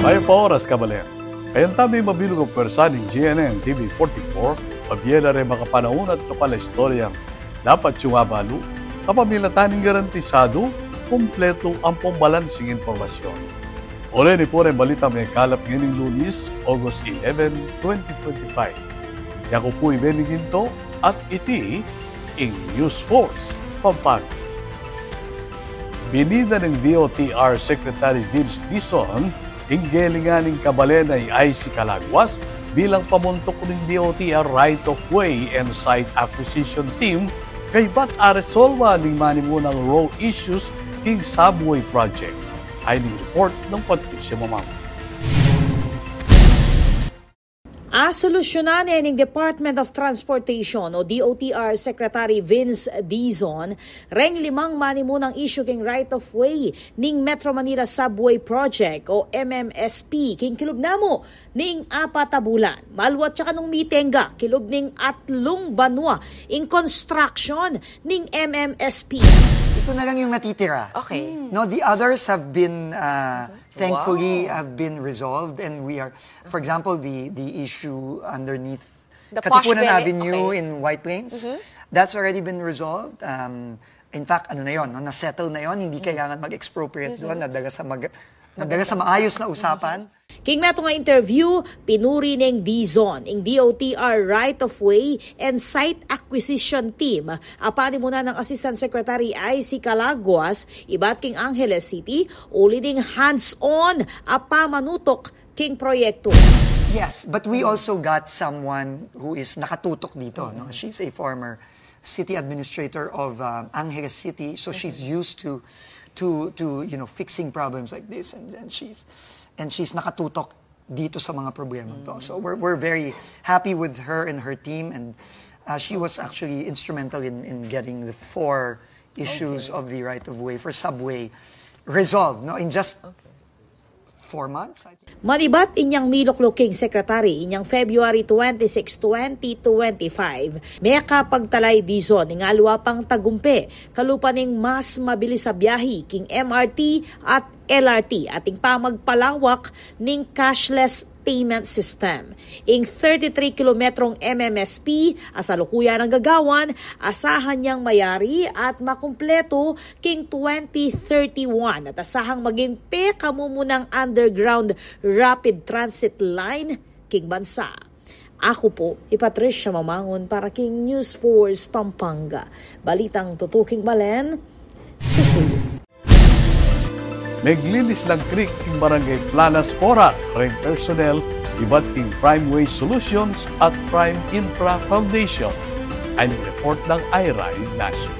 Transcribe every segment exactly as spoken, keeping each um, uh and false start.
Mayap a oras, kabalen. Kayang tabi mabilug a pwersa ning G N N T V forty-four, pabie la reng makapanaun at kapalaistorya. Dapat yu ngan abalu, kapamilatan ning garantisadu, kumpletu ampong balansing impormasyon. Uli ne pu reng balitang mekalap ngening Lunis, August eleven, twenty twenty-five. Yaku pu i Benny Ginto at iti ing News Force Pampanga. Binida neng D O T R Secretary Vince Dizon ing gelingan ning kabalen a i Icy Calaguas bilang pamuntuk ning D O T R Right of Way and Site Acquisition Team kaybat aresolba ning manimunang row issues king subway project. Ayni ing report nang Patricia Mamang. Asolusyunan ne ning Department of Transportation o D O T R Secretary Vince Dizon reng limang manimunang issue king right of way ning Metro Manila Subway Project o M M S P king kilub namu ning apat a bulan. Maluat ya kanung mitengga kilub ning atlung banua ing construction ning M M S P. Ito na lang yung natitira. Okay. No, the others have been, uh, thankfully, have been resolved, and we are, for example, the the issue underneath, the Katipunan Avenue in White Plains, that's already been resolved. Um, in fact, ano na yon, no? Na-settle na yon, hindi kailangan mag-expropriate doon, nadala sa mag-, nadala sa maayos na usapan. King metung a interview, pinuri neng Dizon ing D O T R Right of Way and Site Acquisition Team a panimunan nang Assistant Secretary Icy Calaguas ibat king Angeles City, uli ning hands-on a pamanutuk king proyektu. Yes, but we also got someone who is nakatutok dito, no? She's a former city administrator of, uh, Angeles City, so she's used to, to, to, you know, fixing problems like this, and, and she's, and she's nakatutok dito sa mga problema to. So we're, we're very happy with her and her team, and, uh, she was actually instrumental in, in getting the four issues of the right of way for subway resolved, no, in just four months, I think. Manibat inyang milukluk king secretary inyang February twenty-six, twenty twenty-five, mekapagtala i Dizon ing aliwa pang tagumpe kalupa ning mas mabilis a biahi king M R T at L R T at ing pamagpalawak ning cashless payment system. Ing thirty-three kilometrong M M S P a salukuyan nang gagawan, asahan yang mayari at makumpletu king twenty thirty-one at asahang maging pekamumunang underground rapid transit line king bansa. Aku pu i Patricia Mamangun para king News Force Pampanga. Balitang tutuking balen, susuyu. Meglinis lang creek king Barangay Planas, Porac, reng personnel ibat king Prime Waste Solutions at Prime Infra Foundation. Ayni ing report nang Ira Ignacio.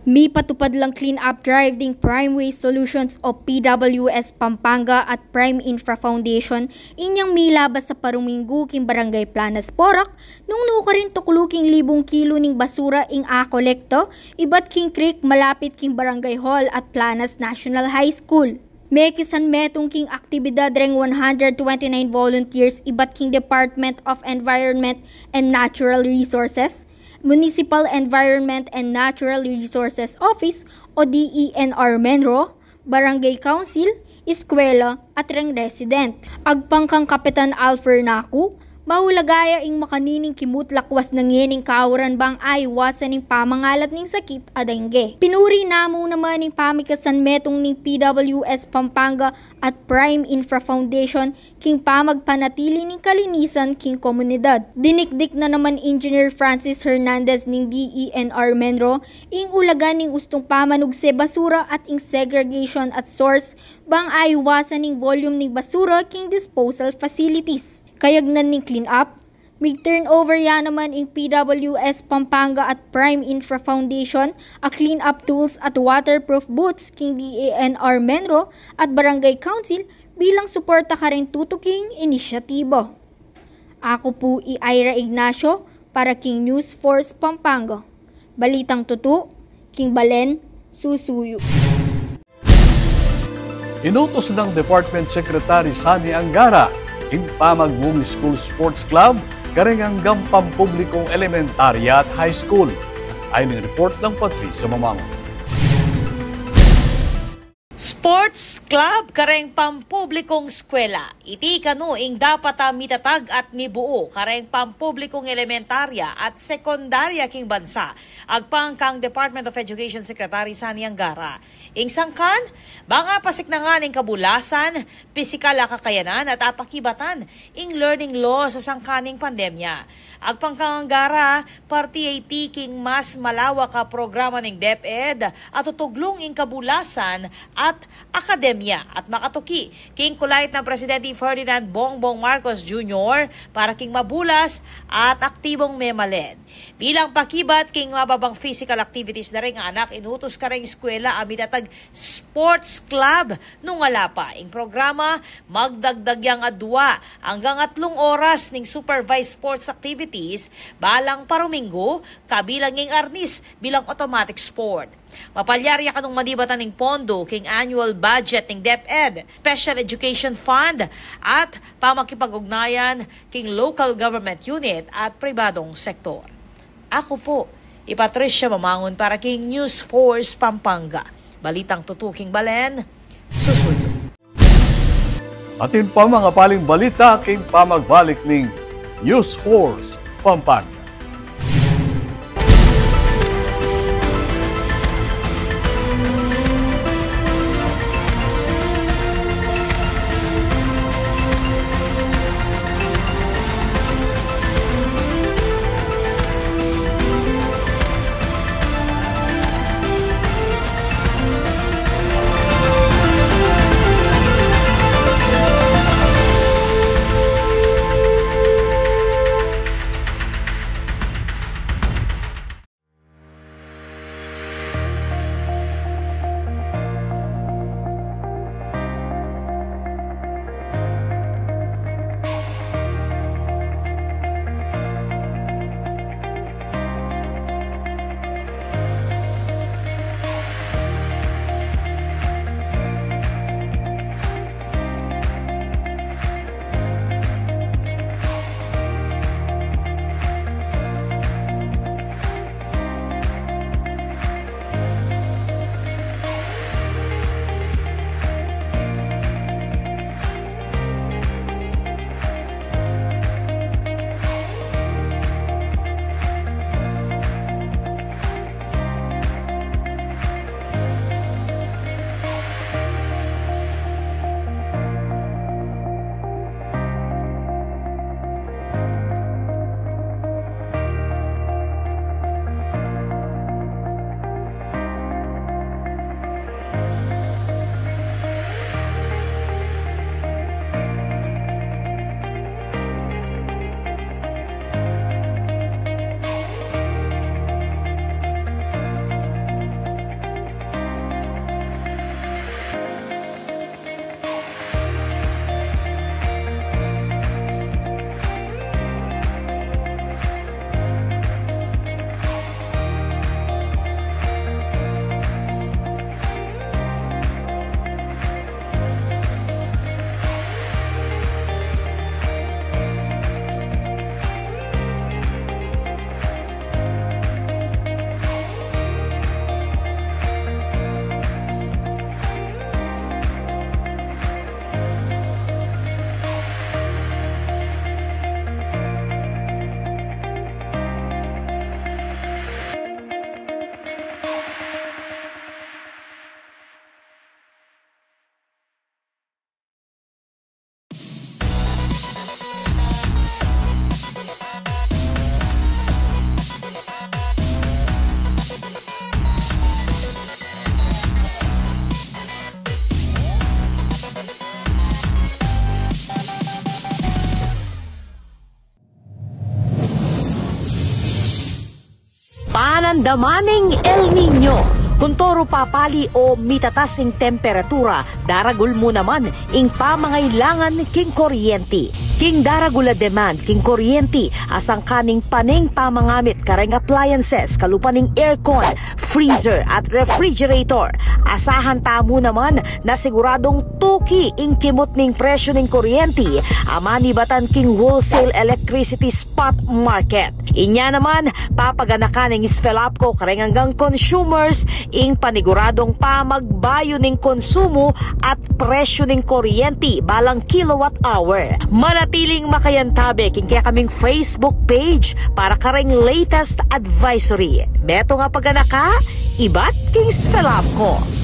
Mipatupad lang clean-up drive ding Prime Waste Solutions o P W S Pampanga at Prime Infra Foundation inyang milabas a paruminggu king Barangay Planas, Porac, nung nukarin tuklu king libung kilo ning basura ing akolekta ibat king creek malapit king Barangay Hall at Planas National High School. Mekisan metung king aktibidad reng one hundred twenty-nine volunteers ibat king Department of Environment and Natural Resources, Municipal Environment and Natural Resources Office o D E N R MENRO, Barangay Council, eskwela, at reng resident. Agpang kang Kapitan Alfer Naku, maulaga ya ing makanining kimut lakwas na ngening kauran bang aiwasan ing pamangalat ning sakit a dengue. Pinuri na mu naman ing pamikasan metung ning P W S Pampanga at Prime Infra Foundation king pamagpanatili ning kalinisan king komunidad. Dinikdik na naman Engineer Francis Hernandez ning D E N R MENRO ing ulagan ning ustung pamanugse basura at ing segregation at source bang aiwasan ing volume ning basura king disposal facilities. Kayagnan ning clean up, mig-turnover ya naman ing P W S Pampanga at Prime Infra Foundation a clean up tools at waterproof boots king D E N R MENRO at Barangay Council bilang suporta karing tutuking inisyatiba. Aku pu i Ira Ignacio para king News Force Pampanga. Balitang tutu, king balen, susuyu. Inutus nang Department Secretary Sammy Angara ing pamagmung School Sports Club kareng anggang pampublikong elementarya at high school. Ayni ing report nang Patricia Mamangun. Sports Club kareng pampublikong eskwela. Iti kanu ing dapat a mitatag at mibuo kareng pampublikong elementarya at sekundarya king bansa, agpang kang Department of Education Secretary Sonny Angara. Ing sangkan, bang apasiknangan ing kabulasan, pisikal a kakayanan at apakibatan ing learning loss a sangkaning pandemya. Agpang kang Angara, parte iti king mas malawak a programa ning DepEd a tutuglung ing kabulasan at akademya at makatuki king kulait nang Presidente Ferdinand Bongbong Marcos Junior para king mabulas at aktibong memalen. Bilang pakibat king mababang physical activities na ring anak, inutus kareng eskwela a mitatag sports club. Nung ala pa ing programa, magdagdag yang adwa anggang atlung oras ning supervised sports activities balang paruminggu, kabilang ing arnis bilang automatic sport. Mapalyari ya kanung manibatan ning pondo king annual budget ning DepEd, Special Education Fund, at pamakipag-ugnayan king local government unit at pribadong sektor. Aku pu i Patricia Mamangun para king News Force Pampanga. Balitang tutuking balen, susuyu. Atin pa mangapaling balita king pamagbalik ning News Force Pampanga. Panandaman ning El Niño. Kuntoru papali o mitatas ing temperatura, daragul mu naman ing pamangailangan king kuryenti. King daragul a demand king kuryenti, a sangkan ning paneng pamangamit kareng appliances kalupa ning aircon, freezer at refrigerator, Asahan tamu naman na siguradung tuki ing kimut ning presyu ning kuryenti a manibatan king wholesale electricity spot market. Inya naman, papaganakan ning SFELAPCO kareng anggang consumers ing paniguradung pamagbayu ning konsumu at presyu ning kuryenti balang kilowatt hour. Manatiling makayantabe king kekaming Facebook page para kareng latest advisory. Beto nga paganaka, ibat king SFELAPCO.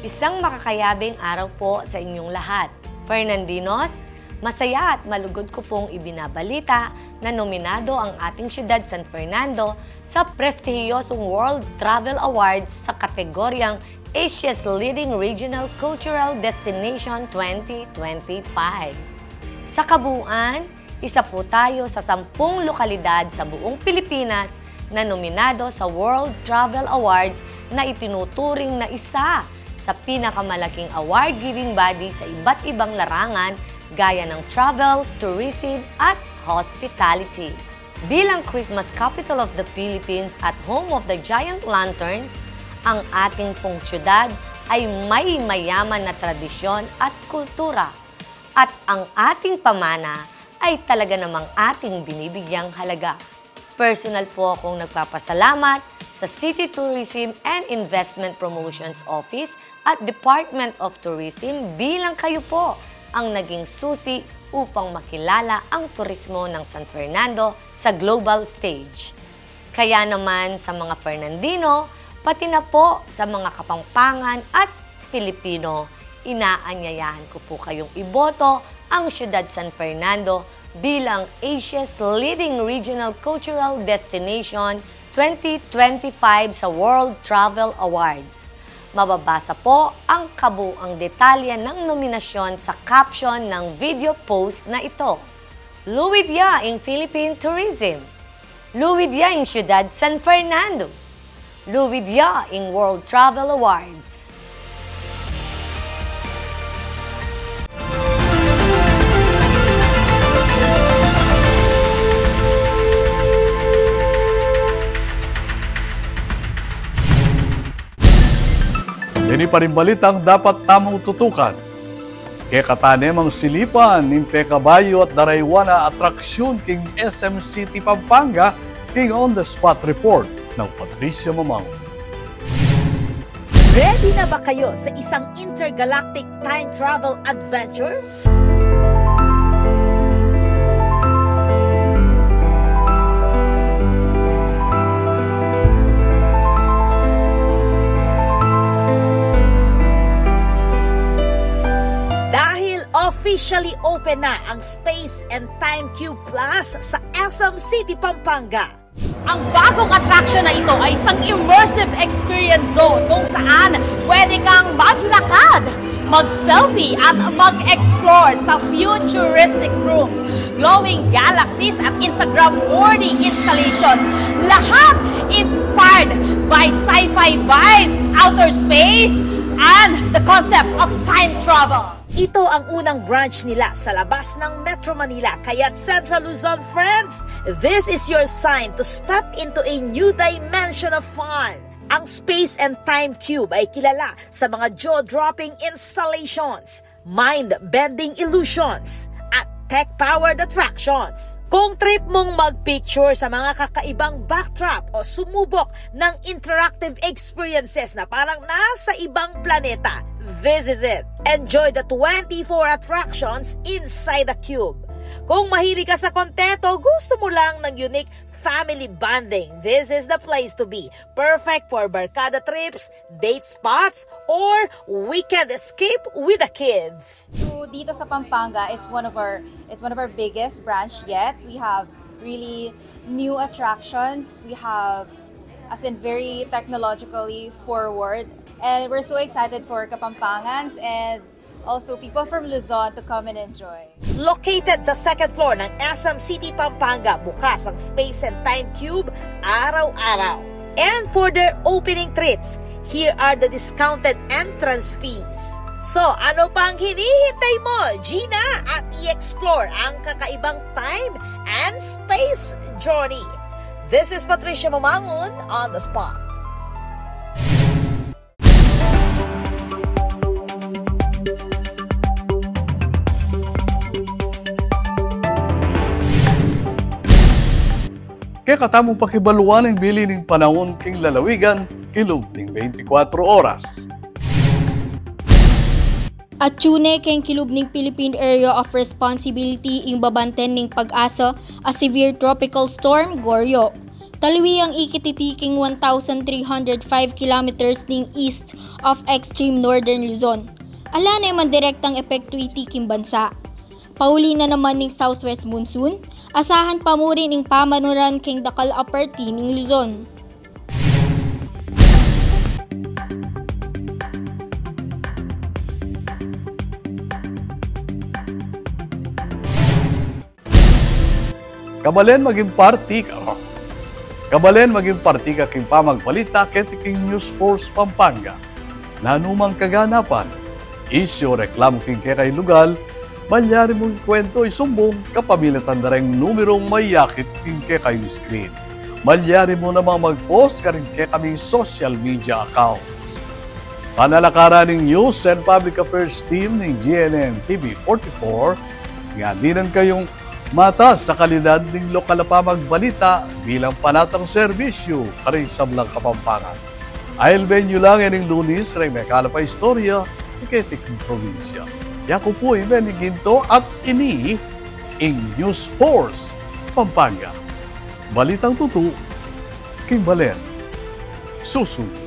Isang makakayabing araw po sa inyong lahat. Fernandinos, masaya at malugod ko pong ibinabalita na nominado ang ating siyudad San Fernando sa prestihiyosong World Travel Awards sa kategoryang Asia's Leading Regional Cultural Destination twenty twenty-five. Sa kabuuan, isa po tayo sa sampung lokalidad sa buong Pilipinas na nominado sa World Travel Awards na itinuturing na isa sa pinakamalaking award-giving body sa iba't ibang larangan gaya ng travel, tourism at hospitality. Bilang Christmas capital of the Philippines at home of the giant lanterns, ang ating pong siyudad ay may mayaman na tradisyon at kultura. At ang ating pamana ay talaga namang ating binibigyang halaga. Personal po akong nagpapasalamat sa City Tourism and Investment Promotions Office at Department of Tourism bilang kayo po ang naging susi upang makilala ang turismo ng San Fernando sa global stage. Kaya naman sa mga Fernandino, pati na po sa mga Kapampangan at Pilipino, inaanyayahan ko po kayong iboto ang Siyudad San Fernando bilang Asia's Leading Regional Cultural Destination twenty twenty-five sa World Travel Awards. Mababasa po ang kabuang detalye ng nominasyon sa caption ng video post na ito. Luwid ya ing Philippine tourism. Luwid ya ing Siyudad San Fernando. Luwid ya ing World Travel Awards. Ini pa ring balitang dapat tamung tutukan. Kekatamu namang silipan ing pekabayu at daraywan a atraksyon king S M City Pampanga king On the Spot Report nang Patricia Mamang. Ready na ba kayo sa isang intergalactic time travel adventure? Dahil officially open na ang Space and Time Cube Plus sa S M City Pampanga. Ang bagong attraction na ito ay isang immersive experience zone kung saan pwede kang maglakad, mag-selfie at mag-explore sa futuristic rooms, glowing galaxies at Instagram-worthy installations. Lahat inspired by sci-fi vibes, outer space, and the concept of time travel. Ito ang unang branch nila sa labas ng Metro Manila, kaya't Central Luzon friends, this is your sign to step into a new dimension of fun. Ang Space and Time Cube ay kilala sa mga jaw-dropping installations, mind-bending illusions, at tech-powered attractions. Kung trip mong magpicture sa mga kakaibang backdrop o sumubok ng interactive experiences na parang nasa ibang planeta, this is it. Enjoy the twenty-four attractions inside the cube. Kung mahilig ka sa kontento, gusto mo lang ng unique family bonding, this is the place to be. Perfect for barkada trips, date spots, or weekend escape with the kids. So dito sa Pampanga, it's one of our it's one of our biggest branch yet. We have really new attractions. We have, as in, very technologically forward, and we're so excited for Kapampangans and also people from Luzon to come and enjoy. Located sa second floor ng S M City Pampanga, bukas ang Space and Time Cube araw-araw. And for their opening treats, here are the discounted entrance fees. So, ano pang hinihintay mo? Gina at i-explore ang kakaibang time and space journey. This is Patricia Mamangun on the spot. Kekatamung pakibaluan ing bili ning panaun king lalawigan, kilub ning beintikwatro oras. Atyu ne king kilub ning Philippine Area of Responsibility ing babanten ning PAGASA a severe tropical storm Goryeo. Talwi yang ikit iti king one thousand three hundred five kilometers ning east of extreme northern Luzon. Ala ne man direktang epektu iti king bansa. Pauli na naman ning southwest monsoon, asahan pa mu rin ing pamanuran king dakal a parti ning Luzon. Kabalen maging parti ka, oh. Kabalen maging parti ka king pamagbalita keti king News Force Pampanga. Nanu mang kaganapan, isyu o reklamu king kekayung lugal, malyari mung ikuwentu, isumbung kapamilatan da reng numerung mayakit king kekayung screen. Malyari mu namang mag-post karing kekaming social media accounts. Panalakaran ning News and Public Affairs Team ning G N N T V forty-four, nga dinan kayung mataas a kalidad ning lokal a pamagbalita bilang panatang serbisyu karing sablang Kapampangan. Ailben yu la ngening Lunis reng mekalap a istorya keti king probinsya. Yaku pu i Benny Ginto at ini ing News Force Pampanga. Balitang tutu king balen. Susuyu.